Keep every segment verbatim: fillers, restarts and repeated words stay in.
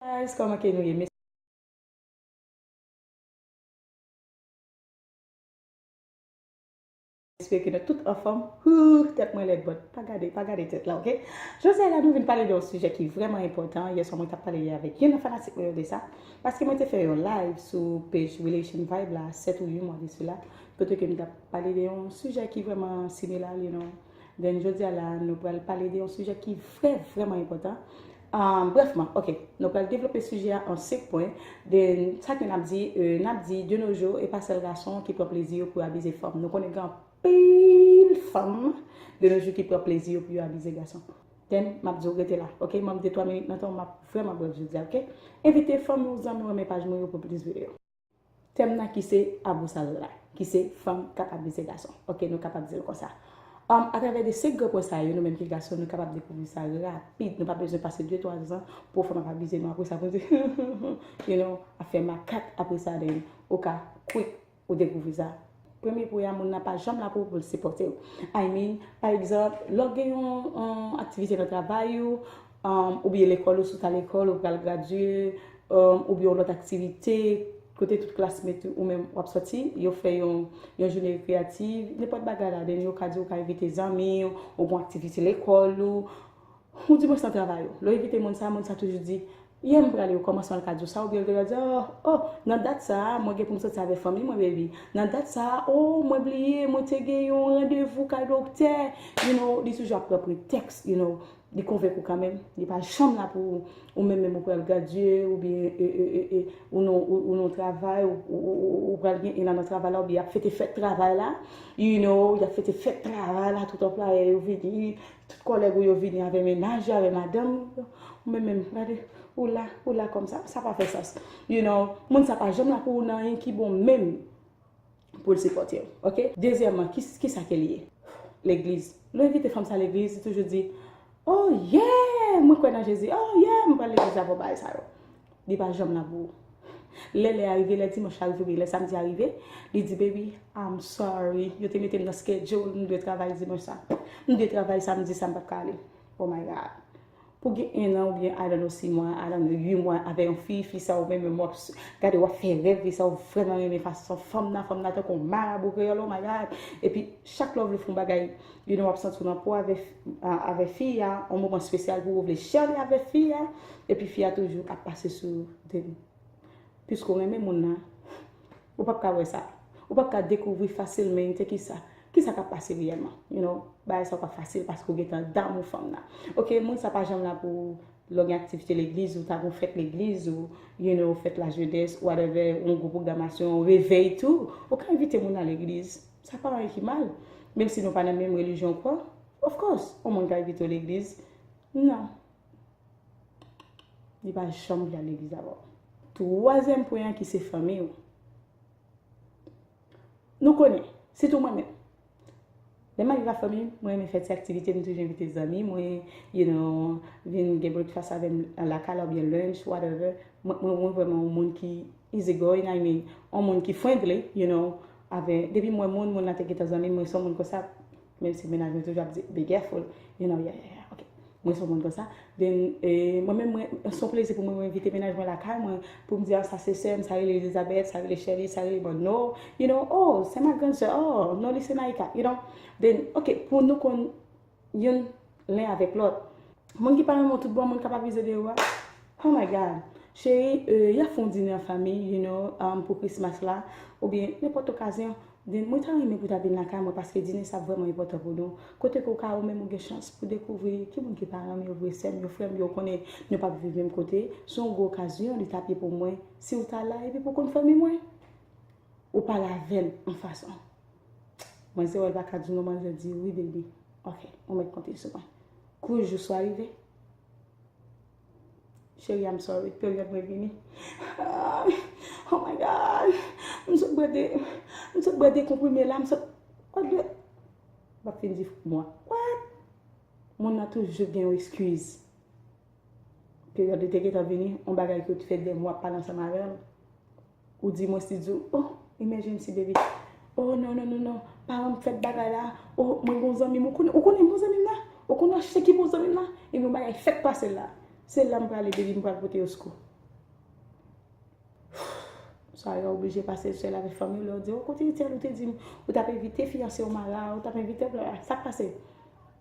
Guys, kòman ke nou ye? Espere ke nou tout anfòm. Huh, tèt mwen lèd, but pa gade, pa gade tèt la, oke? Jodi a la, nou vin pale de yon sijè ki vrèman enpòtan. Yè swa, mwen t ap pale avèk youn nan fanatik mwen yo de sa. Paske mwen te fè yon live sou page Relation Vibe la, sèt ou uit mwa de sila, kote ke m t ap pale de yon sijè ki vrèman similar, you know. Then, jodi a la, nou pral pale de yon sijè ki vrè, vrèman enpòtan. Um, brèfman, oke, nou pral devlope sijè a an senk pwen. Then, sa ke n ap di, euh, n ap di, de nos jours, e pa sèl gason ki pran plezi yo pou yo abize fanm. Nou konnen gen anpil fanm de nos jours ki pran plezi yo pou yo abize gason. Then, m ap di w rete la, oke? M ap de twa minit nan tan w, m ap vrèman brèf jodi a, oke? Envite fanmi w, zanmi w, renmen paj mwen yo pou plis videyo. Tèm nan ki se abusal la, ki se fanm k ap abize gason. Oke, nou kapab di l konsa. Um, atravè de senk gran pwen sa yo, nou menm ki gason, nou kapab dekouvri sa rapid. Nou pa bezwen pase de twa zan pou fanm ap abize nou. Apre sa, pou di, you know, ap fè makak. Apre sa, then, ou ka quick ou dekouvri sa. Premye pwen a, moun nan pa janm la pou, pou l sipòte w. I mean, pa egzanp, lè w gen yon, yon aktivite nan travay ou, um, oubyen lekòl ou, si w t al lekòl, ou pral gradye, um, oubyen yon lòt aktivite, kote tout klasmate ou menm w ap sòti, yo fè yon, yon jounen rekreyatif, nenpòt bagay la, then yo ka di w ka envite zanmi w, ou gen yon aktivite lekòl ou, ou di mwen sa travay ou. Lè w envite moun sa, moun sa toujou di, yè m prale, ou kòmanse al ka di w sa, oubyen l te ka di, oh, oh, nan dat sa a, mwen gen pou m sòti avèk fanmi mwen, baby. Nan dat sa a, oh, mwen bliye, mwen te gen yon randevou kay doktè. You know, li toujou ap pran pretèks, you know. Li konvenk ou kanmenm. Li pa janm la pou ou, ou menm menm ou pral gradye, oubyen, e, e, e, e, ou nan, ou, ou nan travay, ou, ou, ou, ou pral gen, e nan, nan travay la, oubyen y ap fete fèt travay la. You know, y ap fete fèt travay la, tout anplwayè yo vini, tout kòlèg ou yo vini avè mennaj yo, avè madanm yo. Ou menm menm, gade, ou la, ou la kòmsa, sa pa fè sans. You know, moun sa pa janm la pou ou nan anyen ki bon menm pou l sipòte w, oke? Dezyèmman, ki, kisa ke l ye? Legliz. Lè w envite fanm sa legliz, li toujou di, oh yeah, mwen kwè nan Jezi, oh yeah, mwen pral legliz avè w, bagay sa yo. Li pa janm la pou ou. Lè lè a rive, lè dimanch la rive, oubyen lè samdi a rive, li di, baby, I'm sorry. Yo te mete m nan schedule, m dwe travay dimanch sa. M dwe travay samdi sa, m p ap ka ale. Oh my God. Pou gen en an oubyen, I don't know, sis mwa, I don't know, uit mwa, avè yon fi, fi sa ou menm, menm w ap s-, gade, w ap fè rèv, fi sa ou vrèman renmen fason fanm nan, fanm nan tankou yon marabou kreyòl, oh my God. Epi, chak lè w vle fè yon bagay, you know, w ap santi w nan po avè, a, avè fi a, yon moman espesyal pou ou vle share li avè fi a, epi fi a toujou ap pase sou ou. Piske w renmen moun nan, ou p ap ka wè sa. Ou p ap ka dekouvri fasilmente kisa, kisa k ap pase reyèlman. You know, bagay sa pa fasil paske w gentan damou fanm nan. Oke, moun sa pa janm la pou ou. Lè w gen aktivite legliz, ou ta gon fèt legliz, ou, you know, fèt lajenès, whatever, yon gwo pwogramasyon, yon revèy tou, ou ka envite moun nan legliz. Sa pa anyen ki mal. Menm si nou pa nan menm relijyon ou kwè, of course, yon moun ka envite w legliz. Non. Li pa janm vle al legliz avè w. Twazyèm pwen an ki se fanmi w. Nou konnen, sitou mwen menm. Lè m al viv ak fanmi m, mwen renmen fè ti aktivite, m toujou envite zanmi mwen, you know, vin gen breakfast avè m lakay la oubyen lunch, whatever. Mwen, mwen, mwen vrèman yon moun ki easy going, I mean, yon moun ki friendly, you know, avè, depi m wè moun, moun nan te gentan zanmi m, mwen se yon moun konsa, menm si mennaj mwen toujou ap di, be careful, you know, yeah, yeah, yeah, ok. Mwen se yon moun konsa. Then, eh, mwen menm, mwen, se yon plezi pou mwen, mwen envite mennaj mwen lakay mwen, pou m di, ah, sa se sè m, sa rele Elizabeth, sa rele Shelly, sa rele Manno, you know, oh, c'est ma grande sœur, oh, non, li se Naïka, you know. Then, ok, pou nou konn youn len avèk lòt. Moun ki pa renmen w tout bon, moun k ap abize de ou a, oh my God. Cheri, eh, y ap fè yon dine an fanmi, you know, um, pou Christmas la, oubyen nenpòt okazyon, Then, mwen ta renmen pou w ta vin lakay mwen, paske dine sa vrèman enpòtan pou nou. Kote ke w ka, ou menm ou gen chans pou dekouvri ki moun ki paran m yo, vre sè m yo, frè m yo, ou konnen nou p ap viv menm kote. Se yon gwo okazyon li t ap ye pou mwen. Si w ta la, epi pou w konn fanmi mwen, ou pale avè l an fason. Mwen se wè l pa ka di non, manzè di wi, baby. Ok, ou mèt konte sou mwen. Kou jou swa rive, Cheri, I'm sorry, peryòd mwen vini. Ah, oh my God. M sot bwè de, m sot bwè de konprime la, m sot, what the, m ap fin di mwa. What? Moun nan toujou gen yon eskiz. Peryòd li te gentan vini, yon bagay ke w te fè de mwa ap pale ansanm avè l. Ou di mwen si di w, oh, emergency baby. Oh, non, non, non, non. Paran m fèt bagay la. Oh, mwen gon zanmi m. Ou konnen, ou konnen bon zanmi m nan? Ou konnen achte ki bon zanmi m nan? Epi yon bagay fèk pase l la. Se la m prale, baby, m pral pote yo skou. Sa yo oblije pase l sèl avèk fanmi w, lè yo di, "O, kote tèl ou te di m, ou t ap envite fiyanse w Mara, ou t ap envite w, bla, bla, sa k pase?"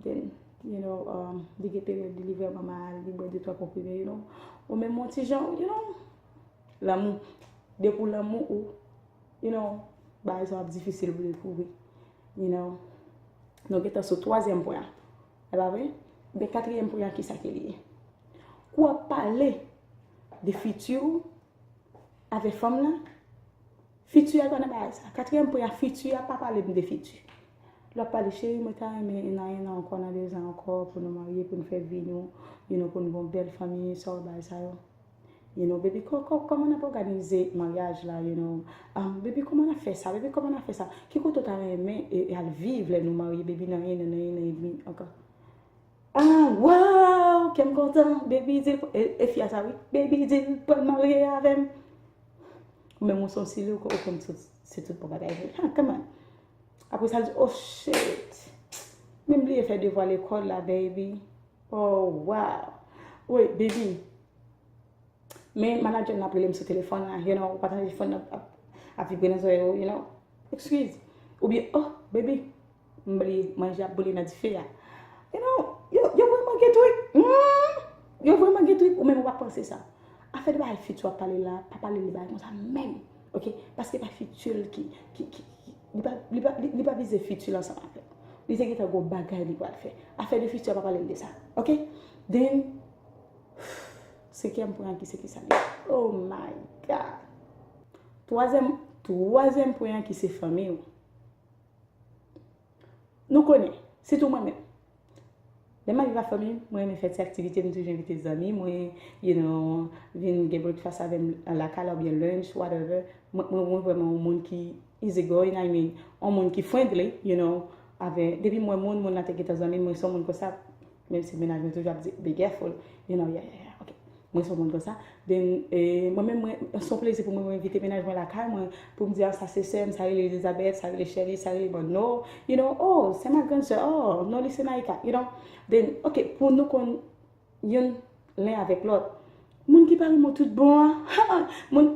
Then, you know, um, li gen peryòd li, li vrèman mal, li bwè de twa konprime, you know. Ou menm yon ti jan, you know, lanmou. Depi w lanmou ou, you know, bagay sa ap difisil pou dekouvri. You know. Nou gentan sou twazyèm pwen an. E pa vre? Men katriyèm pwen an, kisa ke li ye? Kou w ap pale de fiti w avèk fanm nan, fiti a pa nan bagay sa. Katriyèm pwen an, fiti a, pa pale m de fiti. Lè w ap pale, cheri, mwen ta renmen nan yon an ankò, nan de zan ankò, pou nou marye, pou nou fè vi nou, you know, pou nou gen yon bèl fanmi, sa w bagay sa yo. You know, baby, kò-, kò-, kòman n ap òganize maryaj la, you know? Um, baby, kòman n ap fè sa? Baby, kòman n ap fè sa? Ki kote w ta renmen e, e al viv lè nou marye, baby, nan yon an, nan yon an edmi ankò? Ah, wow, kè m kontan, baby, di l, e, e fi a sa, wi, baby, di l pral marye avè m. Ou menm ou se yon silye, ou konn se tout bon bagay vre. Ha, come on. Apre sa, l di, oh, shit. Men m bliye fè devwa lekòl la, baby. Oh, wow. Wi, baby. Men manadjè m nan ap rele m sou telefòn la, you know, ou pa tande telefòn nan ap, ap vibre nan zòrèy ou, you know. Excuse. Oubyen, oh, baby, m bliye manje ap boule nan dife a. You know, yo, yo vrèman gen trik. Hmm. Yo vrèman gen trik, ou menm ou pa panse sa. Afè de bagay fiti w ap pale la, pa pale de bagay konsa menm. Ok? Paske pa fiti l ki, ki, ki, ki, li pa, li pa, li, li pa vize fiti l ansanm avè w. Li te gentan gon bagay li pral fè. Afè de fiti a, pa pale l de sa. Ok? Then, senkyèm pwen an ki se kisa li ye? Oh my God! Twazyèm, twazyèm pwen an ki se fanmi w. Nou konnen, sitou mwen menm. Lè m al viv ak fanmi m, mwen renmen fè ti aktivite, m toujou envite zanmi mwen, you know, vin gen breakfast avè m lakay la oubyen lunch, whatever. Mwen, mwen, mwen vrèman yon moun ki easy going, I mean, yon moun ki friendly, you know, avè, depi m wè moun, moun nan te gentan zanmi m, mwen se yon moun konsa, menm si mennaj mwen toujou ap di, be careful, you know, yeah, yeah, yeah, ok. Mwen se yon moun konsa. Then, eh, mwen menm, mwen, se yon plezi pou mwen, mwen envite mennaj mwen lakay mwen, pou m di, ah, sa se sè m, sa rele Elizabeth, sa rele Sherry, sa rele Manno, you know, oh, c'est ma grande sœur, oh, non, li se Naïka, you know. Then, ok, pou nou konn youn len avèk lòt. Moun ki pa renmen w tout bon an, ha, moun,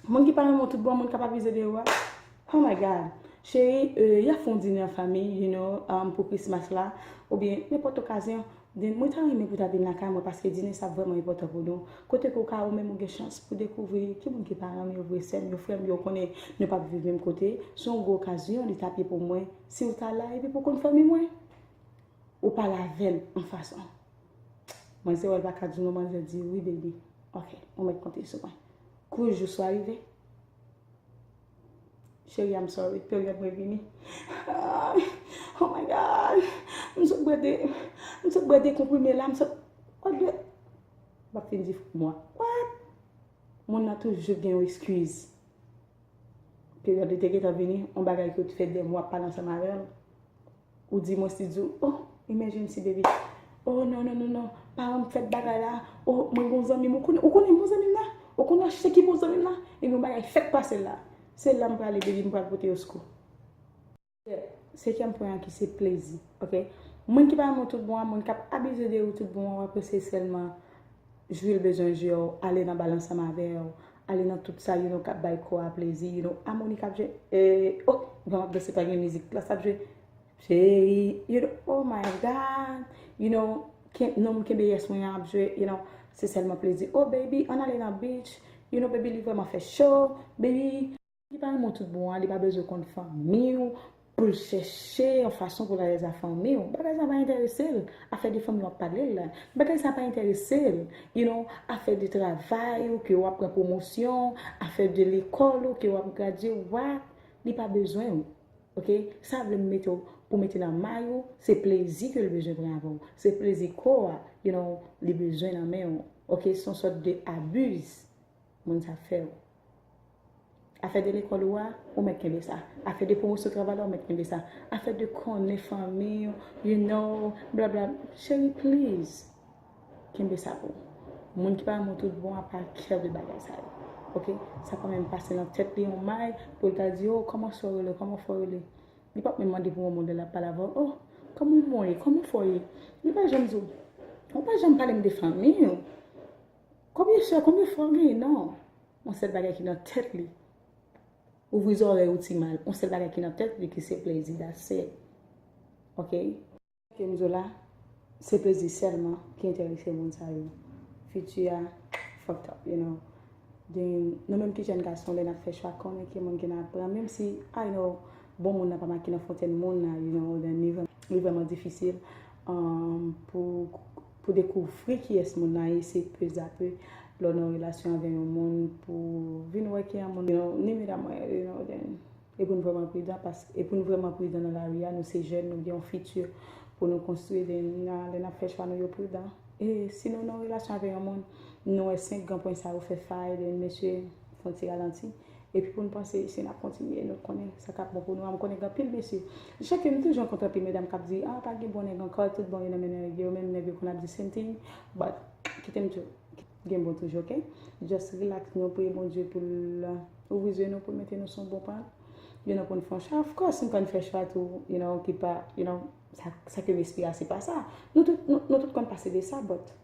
moun ki pa renmen w tout bon an, moun k ap abize de ou a. Oh my God. Cheri, euh, y ap fè yon dine an fanmi, you know, um, pou Christmas la, oubyen nenpòt okazyon. Then, mwen ta renmen pou w ta vin lakay mwen, paske dine sa vrèman enpòtan pou nou. Kote ke w ka, ou menm ou gen chans pou dekouvri ki moun ki paran m yo, vre sè m yo, frè m yo, konnen nou p ap viv menm kote. Se yon gwo okazyon li t ap ye pou mwen. Si w ta la, epi pou w konn fanmi mwen, ou pale avè l an fason. Manzè wè l pa ka di non, manzè di, wi, baby. Ok, ou mèt konte sou mwen. Kou jou swa rive, cheri, I'm sorry, peryòd mwen vini. Ah, oh my God. M sot bwè de, m sot bwè de konprime la, m sot, what the, m ap fin di mwa. What? Moun nan toujou gen yon eskiz. Peryòd li te gentan vini, yon bagay ke w te fè dè mwa ap pale ansanm avè l. Ou di mwen, si di w, oh, emergency, baby. Oh, non, non, non, non. Paran m fèt bagay la. Oh, mwen gon zanmi m. Ou konnen, ou konnen bon zanmi m nan? Ou konnen se ki bon zanmi m nan? Epi yon bagay fèk pase l la. Se la m prale, baby, m pral pote yo sekou. Senkyèm pwen an ki se plezi, ok? Moun ki pa renmen w tout bon an, moun k ap abize de ou tout bon an, w ap eseye sèlman jwi l bezwen jwi w, ale nan bal ansanm avè w, ale nan tout sa, you know, k ap bay kò a plezi, you know, amoni k ap jwe, eh, oh, bon, m ap danse pa gen mizik, plas ap jwe, cheri, you know, oh my God, you know, ken-, nonm kenbe yès mwen an ap jwe, you know, se sèlman plezi, oh baby, ann ale nan beach, you know, baby, li vrèman fè cho, baby. Li pa renmen w tout bon an, li pa bezwen konn fanmi w, pou l chèche yon fason pou l alèz ak fanmi w. Bagay sa pa enterese l. Afè de fanmi w ap pale l la. Bagay sa pa enterese l. You know, afè de travay ou ke w ap pran pwomosyon, afè de lekòl ou ke w ap gradye, what? Li pa bezwen w. Ok? Sa vle m mete w, pou mete nan may ou, se plezi ke l bezwen pran avè w. Se plezi kò a, you know, li bezwen nan men w. Ok? Se yon sòt de abuse moun sa fè w. Afè de lekòl ou a, ou mèt kenbe sa. Afè de pwomosyon travay la, ou mèt kenbe sa. Afè de konnen fanmi w, you know, bla bla. Cheri, please, kenbe sa pou ou. Moun ki pa renmen w tout bon an pa care de bagay sa yo. Ok? Sa pa menm pase nan tèt li yon may pou l ta di, oh, kòman sa w rele, kòman fò w rele. Li p ap menm mande pou yon moun lè l ap pale avè w, oh, kòman w ye, kòman fò w ye. Li pa janm di w, ou pa janm pale m de fanmi w. Konbyen sè, konbyen frè w genyen? Non. Yon sèl bagay ki nan tèt li, Ouvri zòrèy ou ti mal. Yon sèl bagay ki nan tèt li ki se plezi, that's it. Ok? Ke m di w la, se plezi sèlman ki enterese moun sa yo. Fiti a fucked up, you know. Then, nou menm ki jèn gason, lè n ap fè chwa, konnen ki moun ki n ap pran. Menm si, I know, bon moun nan pa make nan fontèn moun nan, you know, then li vrèman, li vrèman difisil, um, pou, pou dekouvri kiyès moun nan ye, se pezapè lè w nan relasyon avè yon moun, pou vin wè ki yon moun, you know, ni medam mwen, you know, then, e pou n vrèman pridan, paske, e pou n vrèman pridan nan lari a, nou se jèn, nou gen yon fiti pou nou konstwi, then, na, lè n ap fè chwa nou yo pridan. E si nou nan relasyon avè yon moun, nou wè senk gran pwen sa yo fè fay, then mesye, fè yon ti ralanti. Epi pou n panse, si n ap kontinye, nou konnen sa k ap bon pou nou an. M konnen gen anpil mesye. Chak jou, m toujou rankontre anpil medam k ap di, ah, pa gen bon nèg ankò, tout bon yo nan men nèg yo, menm nèg yo konn ap di same thing. But, kite m di w, gen bon toujou, ok? Just relax, nou priye Bondye pou l ouvri zye nou, pou l mete nou sou bon pant. You know, pou n fè yon chwa. Of course, m konn fè chwa tou, you know, ki pa, you know, sa, sa ke m espere a, se pa sa. Nou tout, nou, nou tout konn pase de sa, but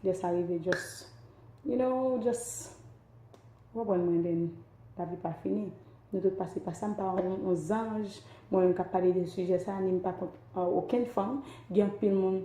lè sa rive, just, you know, just, w konprann mwen, then, lavi pa fini. Nou tout pase pa sa, m pa yon, yon zanj, mwen menm k ap pale de sijè sa, ni m pa kont, uh, okenn fanm. Gen anpil moun,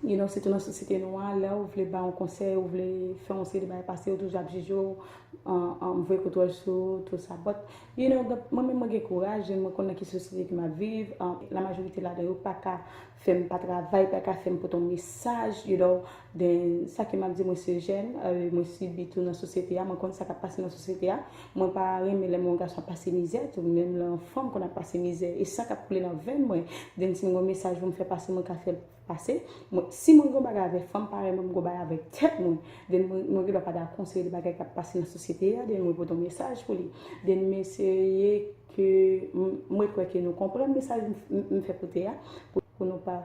you know, sitou nan sosyete nou an, lè ou vle ba yon konsèy, ou vle fè yon seri de bagay pase, yo toujou ap jije w, an, an, voye koutwòj sou ou, tout sa. But, you know, mwen menm mwen gen kouraj, mwen konn nan ki sosyete ke m ap viv, an, la majorite ladan yo pa ka fè m pa travay, pa ka fè m pote yon mesaj, you know, then sa ke m ap di, mwen se jèn, euh, mwen sibi tou nan sosyete a, mwen konn sa k ap pase nan sosyete a, mwen pa renmen lè m wè yon gason ap pase mizè, tou menm lè yon fanm konn ap pase mizè, e san k ap koule nan venn mwen, then si m gen yon mesaj pou m fè pase, mwen ka fè l pase. Mwen, si mwen gen yon bagay avèk fanm parèy mwen, m gen yon bagay avèk tèt mwen, then mwen, mwen gen dwa pa dakò yon seri de bagay k ap pase nan sosyete a, then mwen pote yon mesaj pou li, then m eseye ke m, mwen kwè ke nou konprann mesaj m, m, m fè pote a, pou, pou nou pa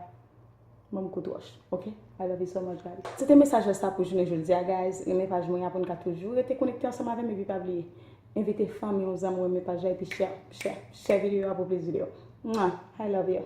ban m kout wòch, ok? I love you so much, guys. Se te mesaj sa pou jounen jodi a, guys. Renmen paj mwen an pou n ka toujou rete konekte ansanm avè m, epi pa bliye, envite fanmi w, zanmi w, renmen paj la, epi share, share, share videyo a pou plis videyo. Mwah! I love you.